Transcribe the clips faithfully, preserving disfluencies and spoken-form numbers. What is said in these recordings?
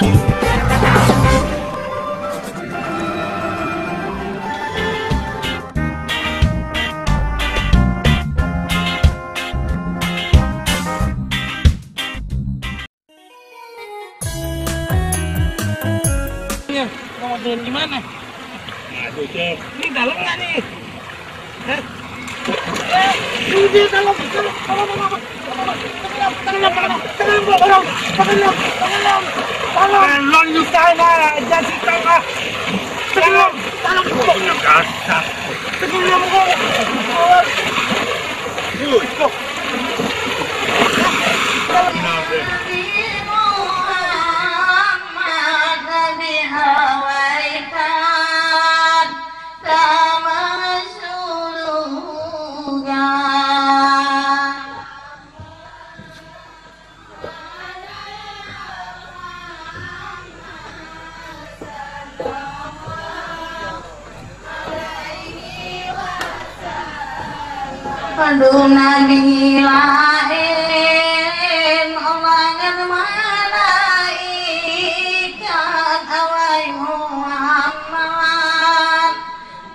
Iya, mau jalan di mana? Nah, itu, Cek. Ini dalam nggak nih? Hah? Eh, ini dalam, dalam, dalam, dalam, dalam, dalam, dalam, dalam, dalam, dalam, dalam, dalam, dalam. Dalam, you say, nah, jadi tengah. Dalam, dalam, dalam. Dalam, dalam, dalam. Padum nabi laén, Allah ngon malaikat, awai Muhammad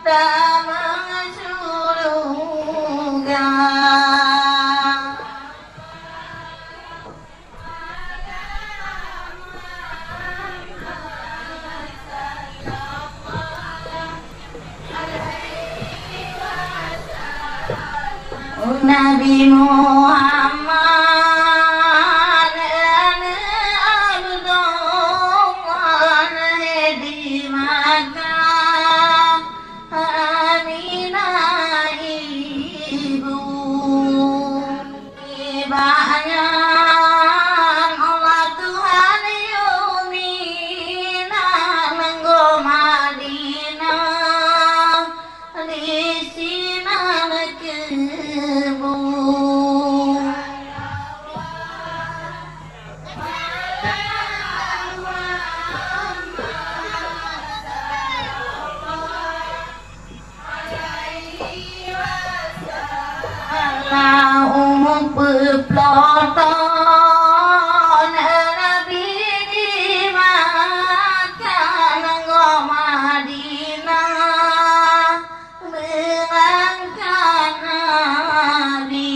tamong syeuruga. Nabi Muhammad, aneuk Abdullah, lahé di Makkah, Aminah ibu. Nibak nyan Allah Tuhan yue mina nanggroe Madinah, disinan keubun. Lam umu peuploh thon Nabi di Makkah nanggroe Madinah, beurangkat Nabi.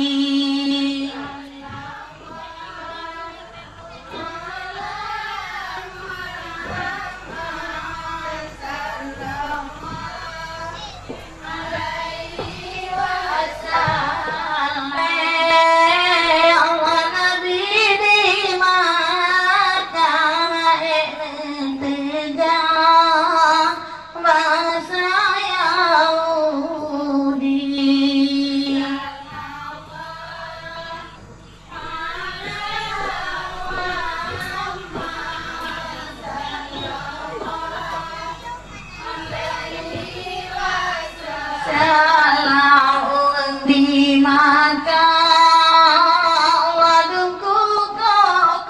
Salam ureueng di Makkah, ladum kukok-kukok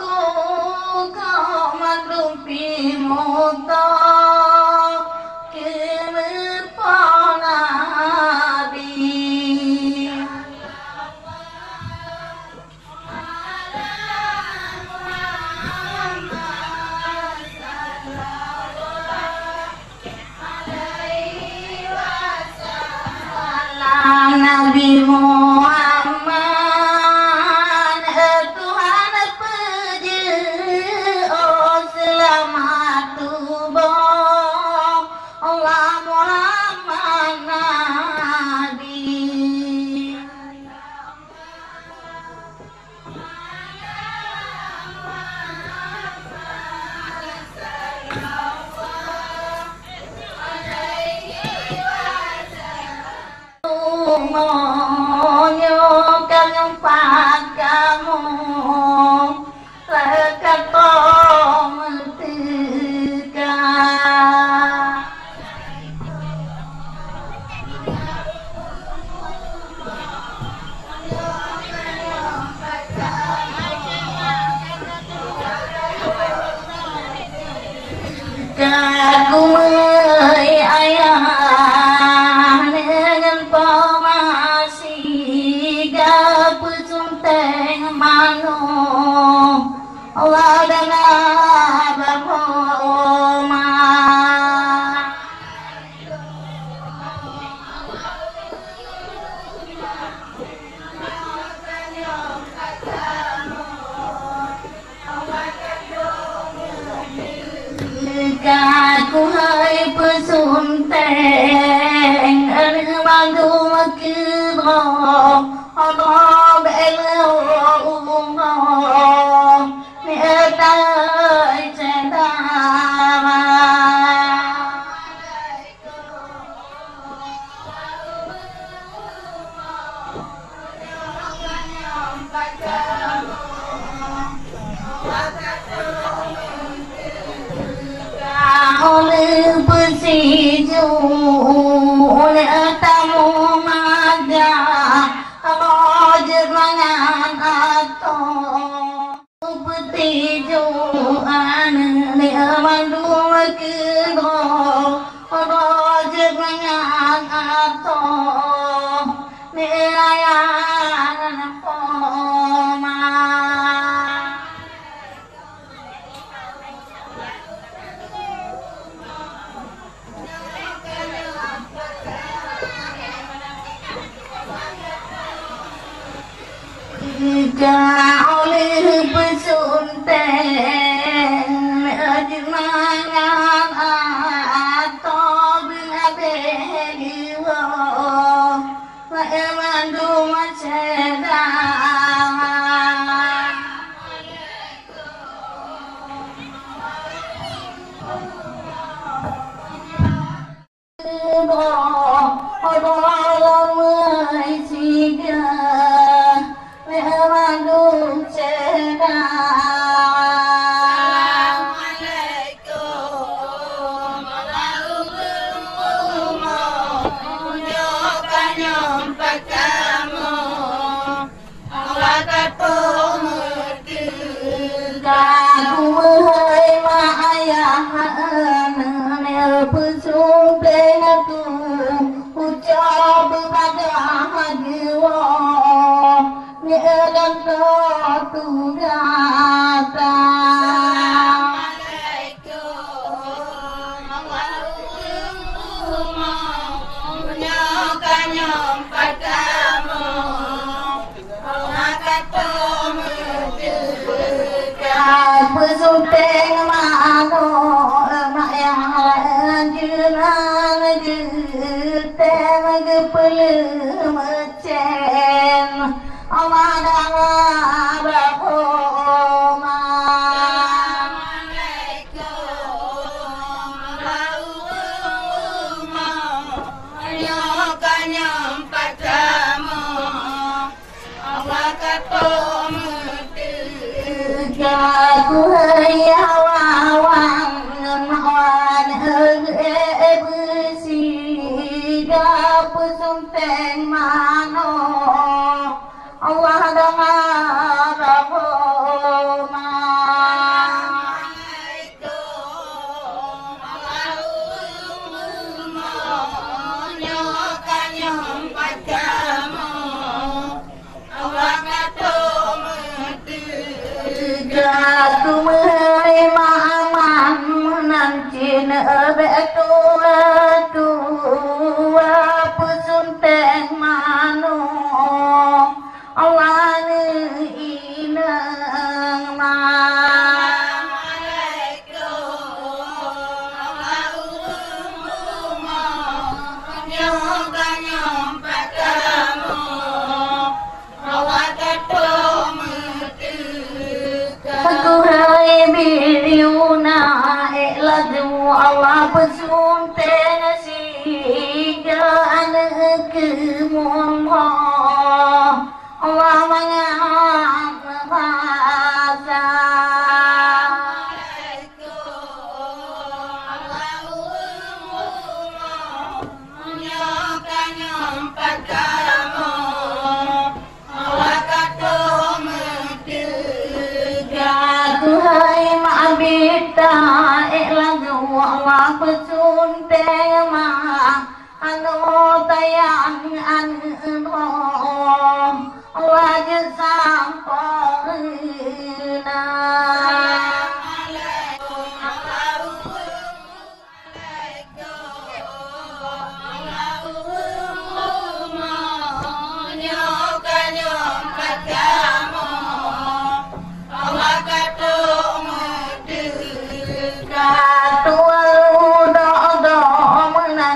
mandum pih muto keu neupo Nabi. Nabi Muhammad, Tuhan peujeuet, oh, seulamat tuboh, Allah Muhammad Nabi. Meunyoe ka nyumpah kamoe, ka tom teuka. Ka kumeu'ai ayah ngon poma siga peusunteng manoe. Allah dana bak Teng, aneuk mandum keudroe, droe bèk lé uroe, mitai syedara. Ulôn peusijuek, ulôn tamong maga, roh jeuet mangat atô. Peusijuek aneuk lé mandum keudroe, roh jeuet mangat atô, lé ayah ngon poma. Ka ulôn peusunteng, jeuet mangat atô beungabéh jiwoe, mandum syedara. Ka kumeuhôi mak ayah, aneuk peusunteng tu, ucok beubadah jiwoe, nyoe dan keu tugaih. Assalamualaikum. Nyoe ka nyoe pat kamoe, Allah ka teumeuteuka. Peusunteng manok, mak yah jeunan, geutém geupeuleumeuk cén. Allah danga bak oma. Assalamualaikum. Nyoe ka nyoe pat kamoe, Allah ka teumeuteuka. Keuhai awak-awak ngon mak wan, eh, beusida peusunteng manok. Allah danga bak oma. Assalamualaikum. Allahumma, nyoe ka nyoe pat kamoe, Allah ka teumeuteuka. Ka kumeuhôi mak aman meunan cit, bèk tuwoe-tuwoe peusunteng manok. Allah ngon inong ma. Assalamualaikum. Allahumma, nyoe ka nyoe pat kamoe, Allah ka teumeuteuka. Keuhai bileuna ék laju Allah peusunteng siga aneuk keu mumhoe. Allah mangat rasa. Nyoe ka nyoe pat kamoe, Allah ka teumeuteuka. Keuhai mak bita, ék laju Allah peusunteng ma. Aneuk tayang aneuk droe, Allah jeuet sampoereuna. Assalamualaikum. Allahumma, nyoe ka nyoe pat kamoe, Allah ka teumeuteuka. Tuwoe-tuwoe meunan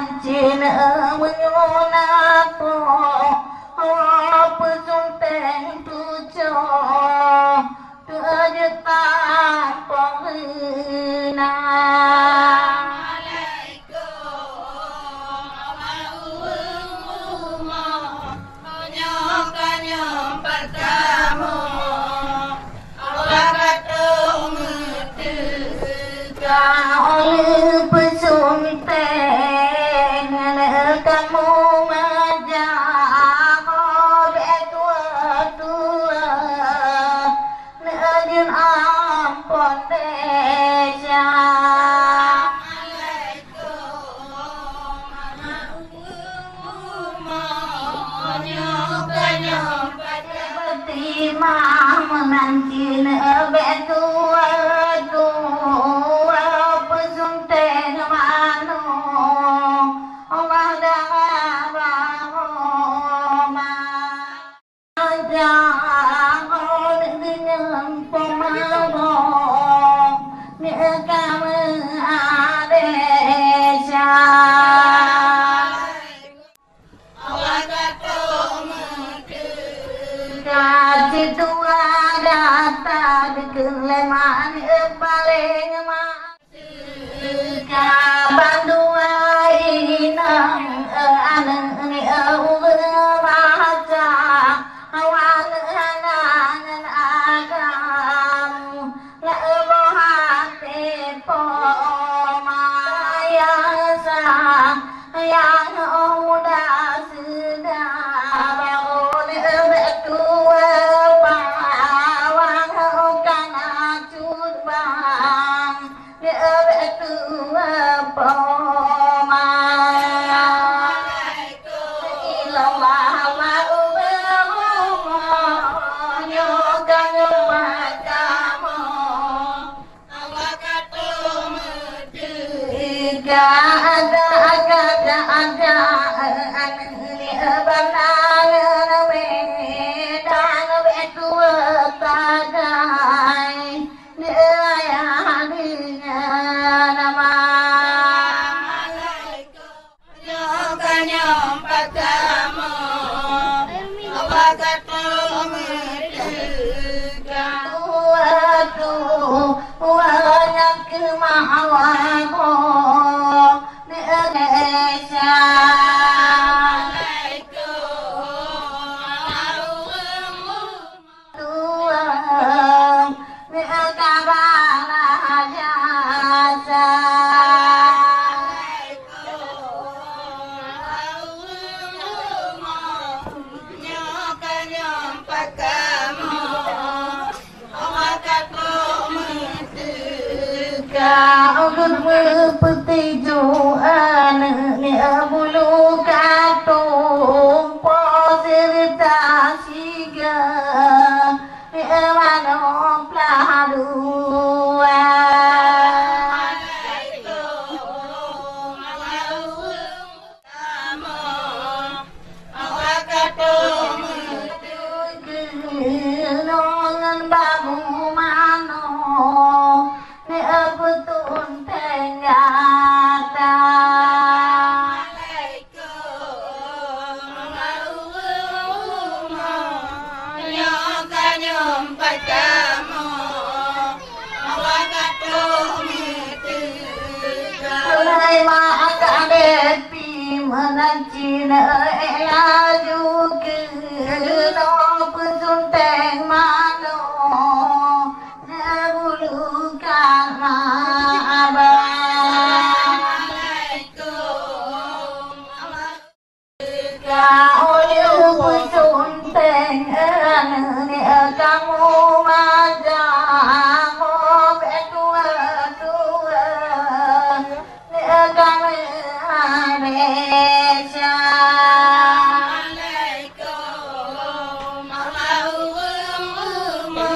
Nan cit bèk tuwoe-tuwoe peusuntek manok, Allah dara baroma. Jangon deungon peumabong, neuk ka meuadesya. Awak ka trok meuteuka sidua gata dikeue lé manéh paleng ma-, teuka bandua inong, aneuk ureueng maca, awak hana ngon agam. Leuboh até poma nyang sa, nyang muda seudara, barô lheueh bèk tuwoe pawang, kana cut bang lheueh bèk tuwoe poma. Ilallah ma ubeurumoe nyoe ka nyoe mata mo. Awak ka trok meuteuka, ada, ada, ada, ada, aneuk lé banangan wé, dan wé tuwe tagai, di ayah deungon nama. Nyoe ka nyoe pat kamoe, awak ka trok meuteuka. Waduh, ureueng nyang keumah awak boh di Indonesia. Assalamualaikum. Tuhan, neukabala jasa. Nyoe ka nyoe pat kamoe, awak ka trok meuteuka. Ulôn meupeutujoh aneuk nyoe bulu katong, po seureuta siga. Manoe plah dua. Ngon babu manoe, ni peutunteng gata. Nyoe ka nyoe pat kamoe, awak ka trok meuteuka. Hai mak ka deuh pih meunan cit laju keunoe peusunteng manoe, neubulukan mak abang. Ka ulèe peusunteng aneuk kamoe mantong, bèk tuwoe-tuwoe, kamoe Malaysia. Assalamualaikum, Allahumma,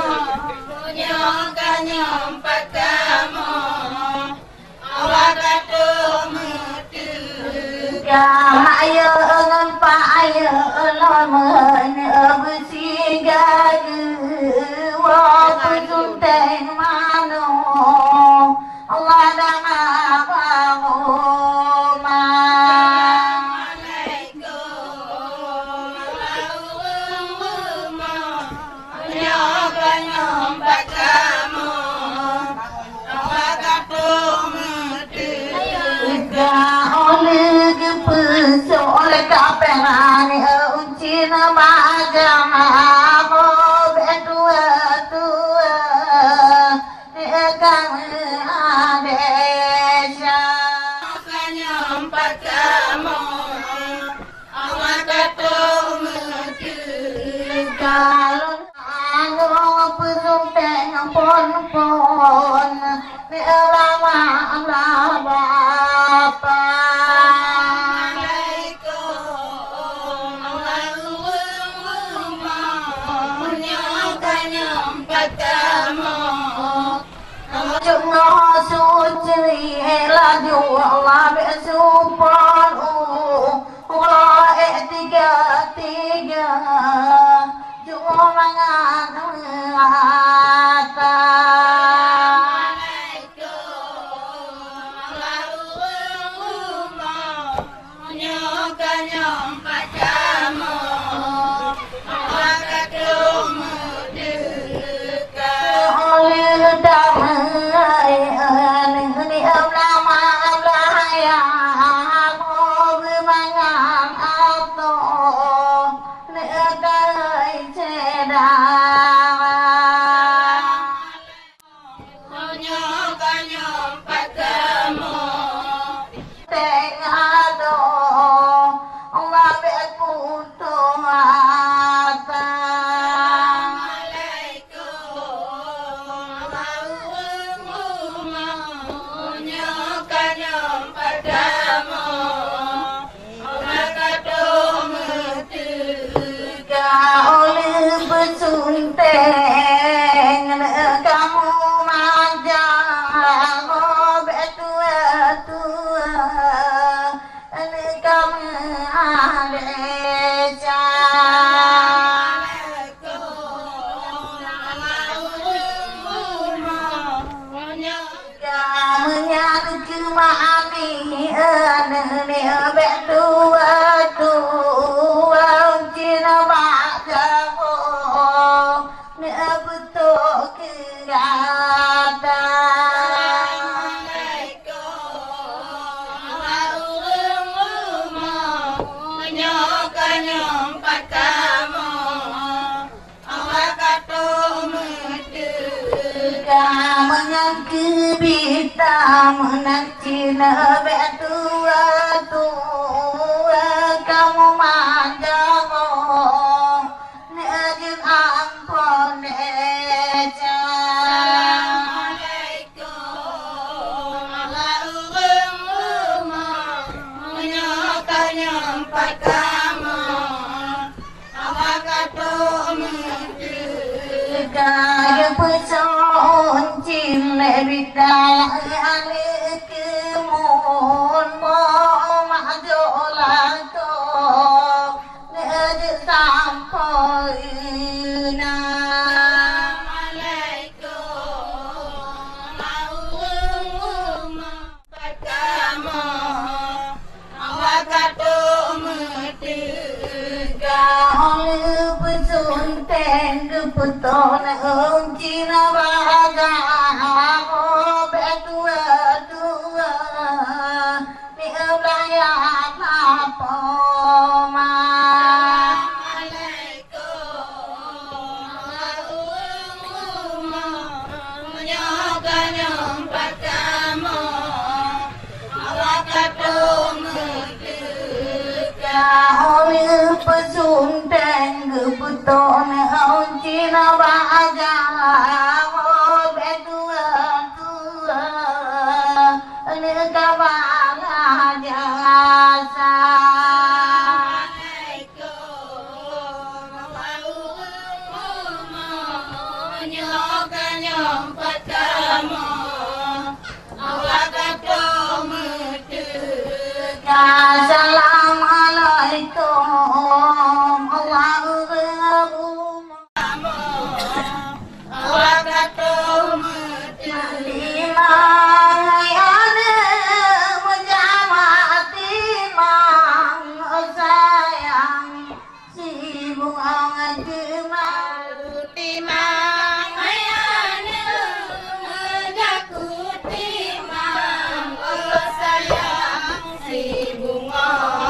nyoe ka nyoe pat kamoe. Awak ka trok meuteuka, mak ayah ngon pak ayah lom hana beusiga geuwoe peusunteng manoe. Allah dama baroma. Nyoe ka nyoe pat kamoe, awak ka trok meuteuka. Ka ulèe geupeusok lé kapéng aneuk uncin bajang, bèk tuwoe-tuwoe, ka meuadesya. Ka nyoe pat kamoe, awak ka trok meuteuka. Lôn angoe peusunteng phon-phon, neulama Allah Bapak. Assalamualaikum, Allahumma, nyoe ka nyoe Kamoe. Cungoh suci laju Allah bek supon u uroe tiga-tiga. Cungoh mangat mata. Meunyoe ka nyoe pat kamoe, awak ka troh meuteuka. Ulôn damai, aneuk-aneuk ulama beulahayang, beumangat atoe, neuk keuhai syedara. Meunyoe ka nyoe pat kamoe, teuka doa, Allah bek kutoh mata. Assalamualaikum. Meunyoe ka nyoe pat kamoe, Awak ka troh meuteuka. Ulôn peusunteng, aneuk kamoe manjaro, bek tuha-tuha, aneuk kamoe desya. Meunyan keu meu'ani, aneuk miet bek dua-dua, cit bak jaroe, neuk beutôi keu gata. Meunyoe ka nyoe pat kamoe, Awak ka troh meuteuka. Meunyan keu bita meunan cit bek tuha-tuha, kamoe manjaro, neujeuet amphon desya. Assalamualaikum. Meunyoe ka nyoe pat kamoe, awak ka troh meuteuka. Geupeusôn cit lé bita, aneuk keumun, boh mak jok lakoe, neujeuet sampoe na. Assalamualaikum. Pat kamoe, awak ka troh meuteuka. Ulôn peusunteng geupeutôn ôn cit bak jaroe, bek tuha-tuha, miet blah yah lapoe ma. Meunyoe ka nyoe pat kamoe, awak ka troh meuteuka. Ulôn peusunteng geupeutôn ôn cit bak jaroe, bek tuha-tuha, neuk ka bala jasa. Meunyoe ka nyoe pat kamoe, awak ka troh meuteuka. Assalamualaikum. Awak ureueng rumah. Awak ka troh meuteuka. Timang hai aneuk, meujak mak timang, oh sayang, si bungong timang. Timang hai aneuk, meujak timang, oh sayang, si bungong.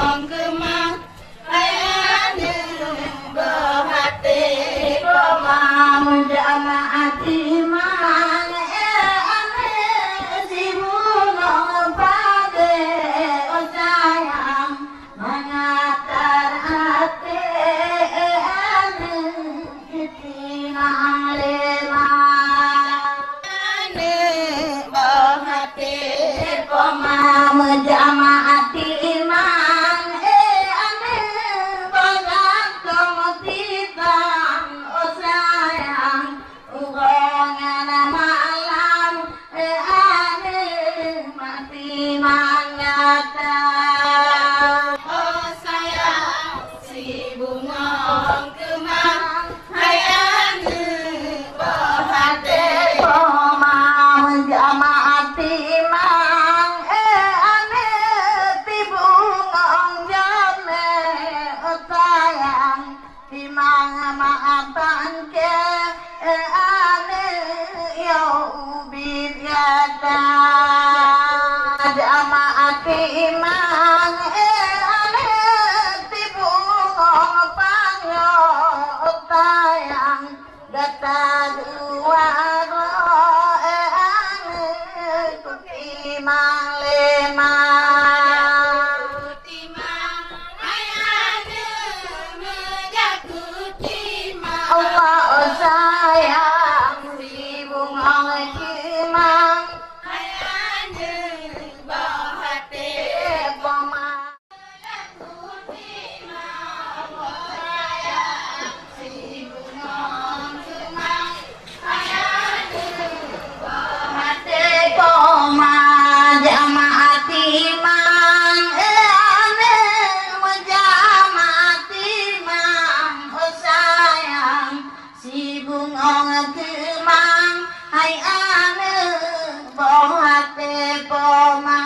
Mang, hai aneuk boh até poma.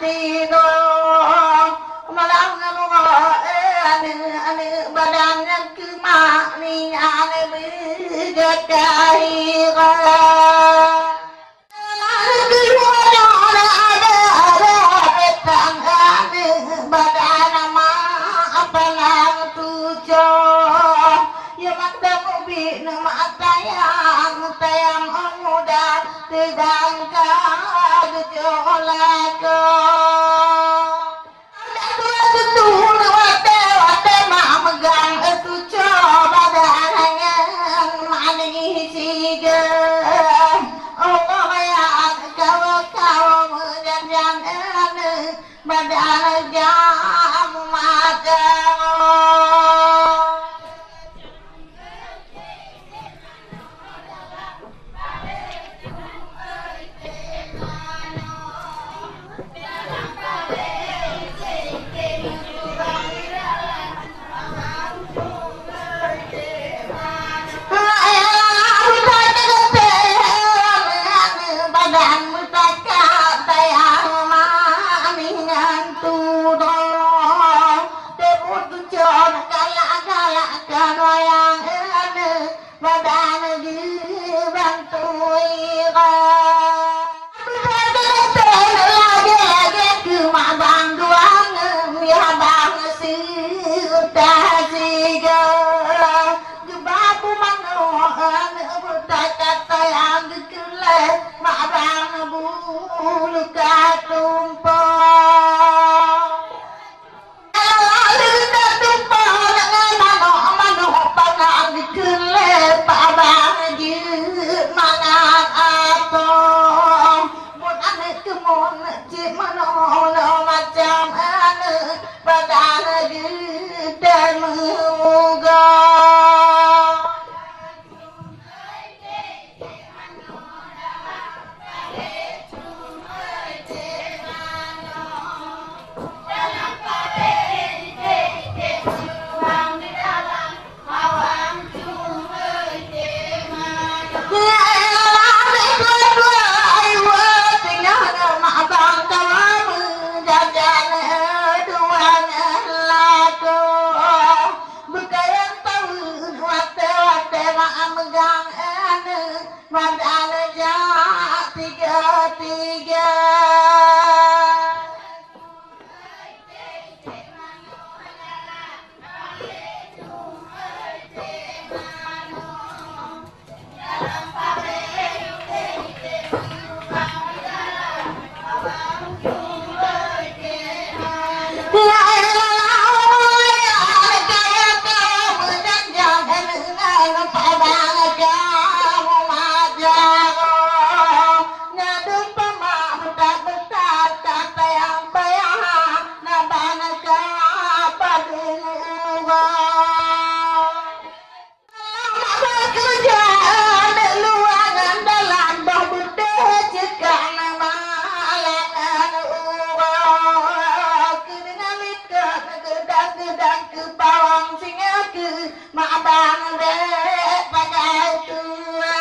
Tinoh malam ngon uroe, eh, aneuk-aneuk badan nyang keumak ni aneuk beugakai roe. Lalu keluar ada, ada, ada petang aneuk badan mak panang tujoh. Ya mata mubi nama tayang, tayang muda teudang ka geujoe lakoe. Ada dua teutun watée-watée mak meugang tujoh badan nyan manih siga. Allah ya kawa-kawa meujanjan aneuk Badan jam mata. Lagée-lagée keu mak bang duang, ya bang siuta siga. Geuba pumanö aneuk beutakat sayang geukheun lé mak bang bulu ka tumpah. Lalu tatumpah ngon manok-manok pangan geukheun lé mak bang jeuet mangat atong. Buet aneuk keumon cit meunoe-noe macam aneuk padahai geutem meuga. Beukayang taun watée-watée mak meugang aneuk, mak aneuk jak tiga-tiga. Keureuja aneuk luwa ngon dalam, boh beudôh ceuka na malam ngon uroe. Keudeungoe likot geudang-geudang keu bawang singoh keu mak bang bék pagai tuha.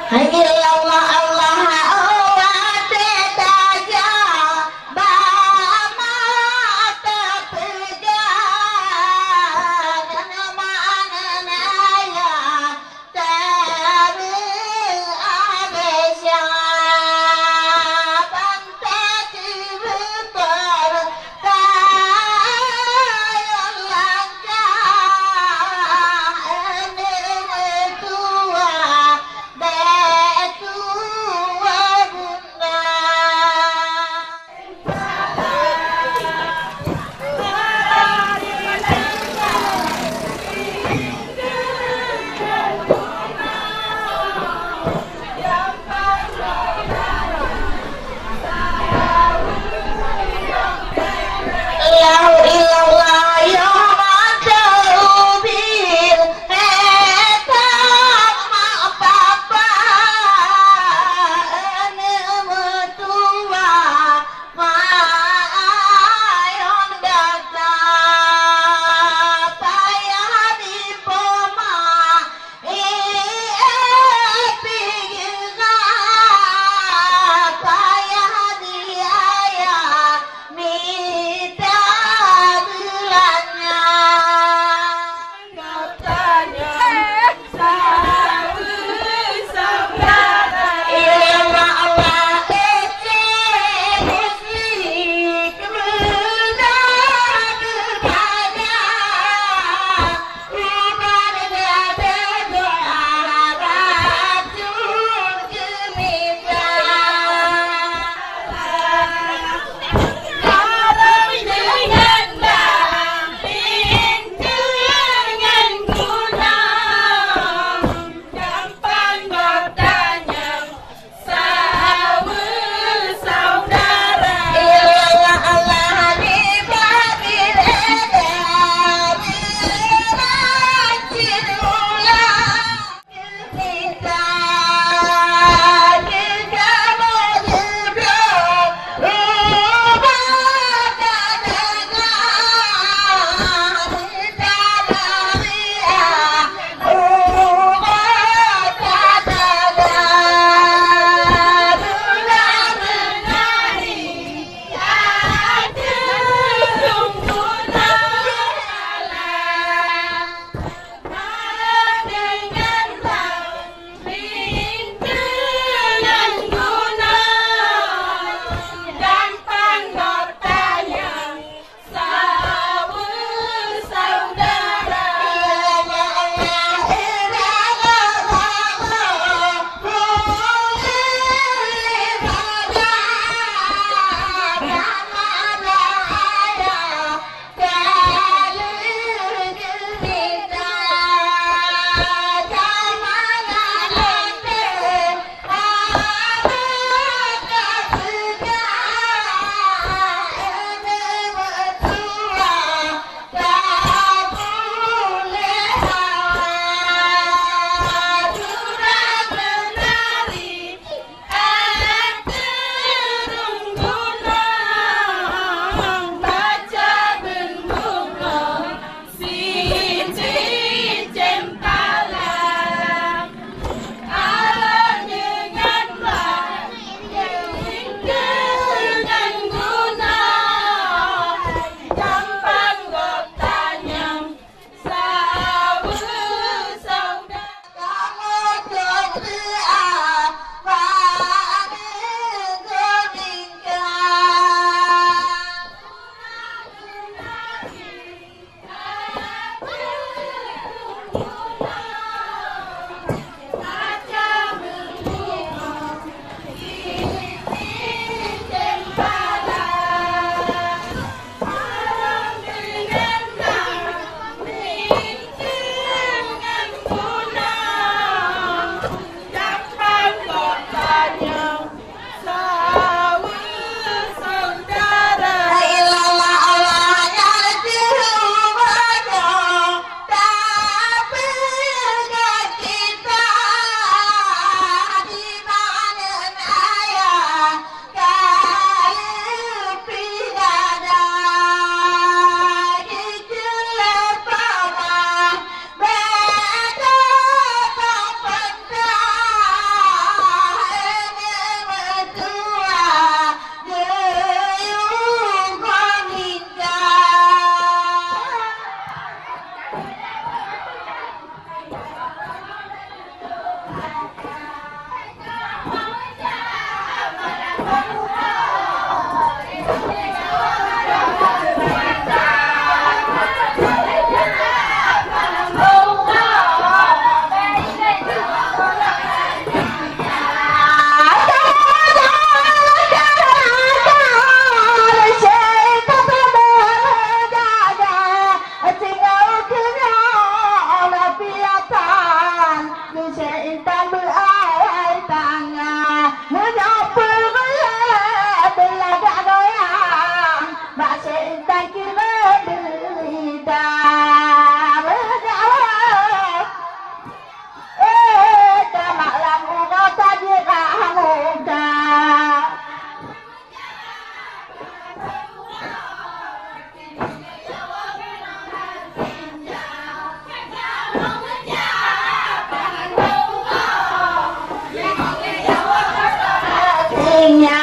Hai Allah, Allah, oh, watèe tajak bak mata peugah, ngon makna ayah tabeungéh Aisyah, ban takeubeutor kayong langkah aneuk meutuah. Bèk Nya